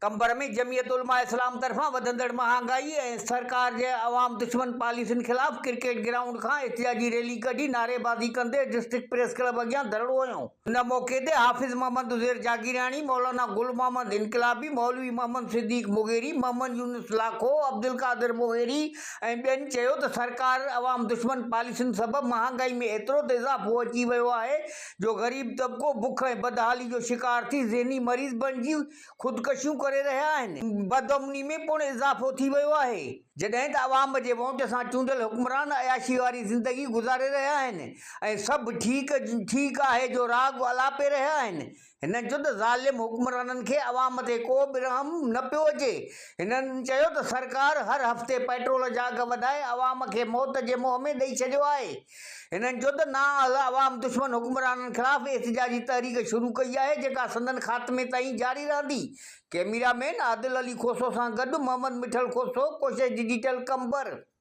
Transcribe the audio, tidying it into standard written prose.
قمبر ۾ جمعيت علماء اسلام طرفان وڌندڙ مهانگائي ۽ سرڪار جي عوام دشمن پاليسين خلاف ڪرڪيٽ گرائونڊ کان احتجاجي ريلي ڪڍي نعريبازي ڪندي ڊسٽرڪٽ پريس ڪلب اڳيان ڌرڻو هنيو. ان موقعي تي حافظ محمد عزير جاگيراڻي، مولانا گل محمد انقلابي، مولوي محمد صديق مغيري، محمد يونس لاکو، عبدالقادر مغيري ۽ ٻين چيو ته سرڪار عوام دشمن پاليسين سبب مهانگائي ۾ ايترو ته اضافو اچي ويو آهي جو غريب طبقو بک ۽ بدحالي جو شڪار ٿي ذهني مريض بڻجي خودڪشيون ڪري رهيا آهن، بدامني ۾ پڻ اضافو ٿي ويو آهي، جڏهن ته عوام جي وونٽ سان چونڊيل حڪمران عياشي واري زندگي گذاري رهيا آهن ۽ سڀ ٺيڪ ٺيڪ آهي جو راڳ الاپي رهيا آهن، هنن چيو ته ظالم حڪمرانن کي عوام تي ڪو به رحم نه پيو اچي، هنن چيو ته سرڪار هر هفتي پيٽرول جا اگهه وڌائي عوام کي موت جي منهن ۾ ڏئي ڇڏيو آهي. هنن چيو ته نااهل عوام دشمن حڪمرانن خلاف احتجاجي تحريڪ شروع ڪئي آهي جيڪا سندن خاتمي تائين جاري رهندي. ڪئميرا مين عادل علي کوسو سان گڏ محمد مٺل کوسو، ڪوشش ڊجيٽل قمبر.